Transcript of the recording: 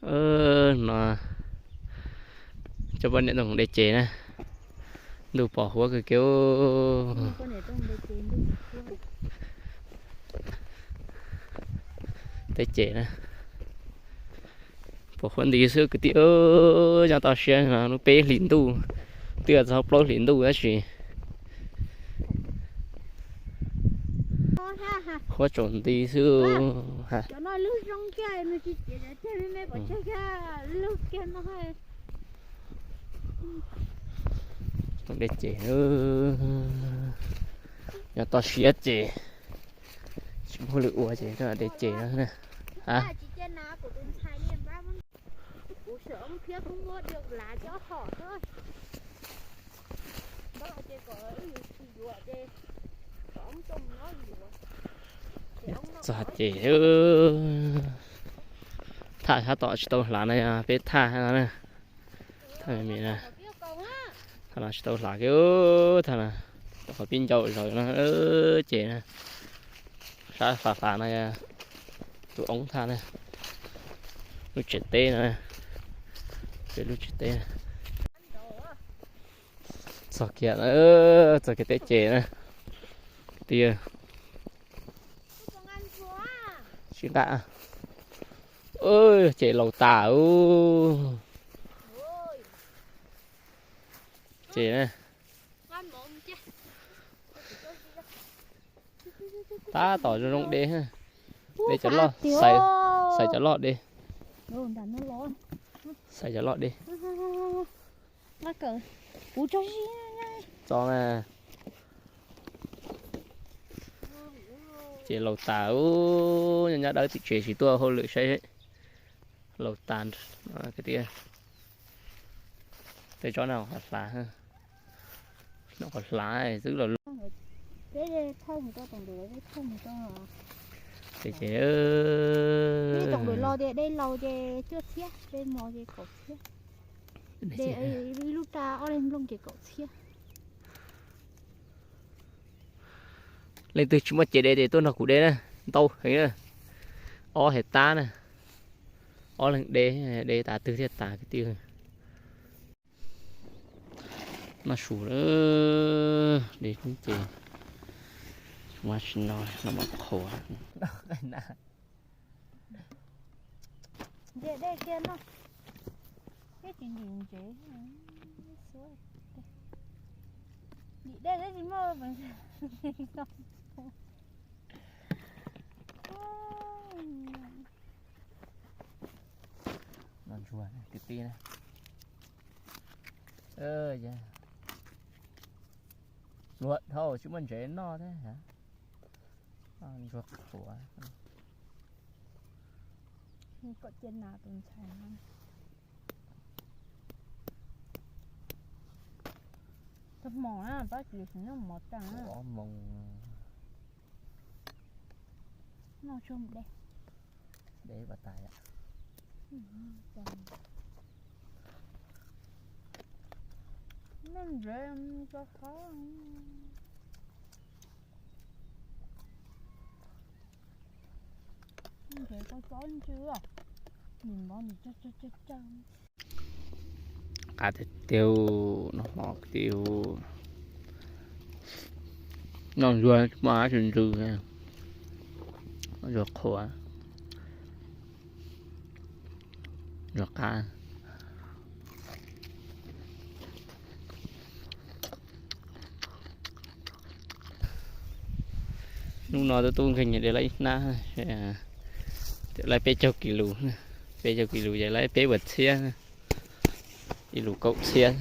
No cov poj niam tau de ces na, ntuj pos huab kawg kiag. Teb ces na, pos huab nti xwb kwv tij. Nyob toj siab no lub peb hlis ntuj, twb txog plaub hlis ntuj tab sis huab tsaus nti xwb. Tau de ces, nyob toj siab ces tsis muaj hauj lwm ua ces de ces no. Txog ces thaj sab tom tsis tau hlav no yog peb thaj no na. Thaj me me na, thaj no tsis tau hlav kiag, thaj no qhov pib ncau zaws no ces na, sab hlav hlav no yog tus oob thaj na, lub tsev teb no, peb lub tsev teb. Txog kiag, txog kiag teb ces na, tiag. Sib nqaj, ces laus tas ub. Ces tab tom zoo zoo de, de cov loj, xaiv cov loj de, xaiv cov loj de. Txo na. Ces laus tas ub, nyob nyob dawb tim tsev tsis tuaj hauj lwm saib, laus tas. Tej tsob no qhov hlav, no qhov hlav xwb los. Ces ces, de laus ces cuaj txhiab, de mos ces kaum txhiab, de ib lub raj ob leeg nplooj ces kaum txhiab. Leej twg tsis muaj cev de ces tuaj nrog kuv de na, ntau heev na, ob hais tab na, ob leeg de, de tas twg thiaj tas kwv tij. Noj su lawm, de ces, ua tsis no, no mas qhuav. Ntsia dej kiag no, thiab tsis ntim ntsev, ntim dej thiab tsis muaj. Noj ntsuag kwv tij na. Luag dhau tsis muaj ntsev noj thiab. Ntsuag qhuav. Kom cia nas tus ntxhais no. Txog hmo na, pab tsis noj mov tag na. Ob moos. Noj tsuag de. De pas tas yom. Noj ntsev tso qhov. Ntsev tso tso ntsev, nws mov nws cog cog cog cog. Qab tiag tiag, noj hmo tiag. Noj ntsuag tsis muaj dab tsi ntxwg, noj ntsuag qhuav, ntsuag qab. Hnub no twb tub nkeeg de laib ib hnab, laib peb caug kis lus, peb caug kis lus ces laib peb puas txhiab, ib lus kaum txhiab.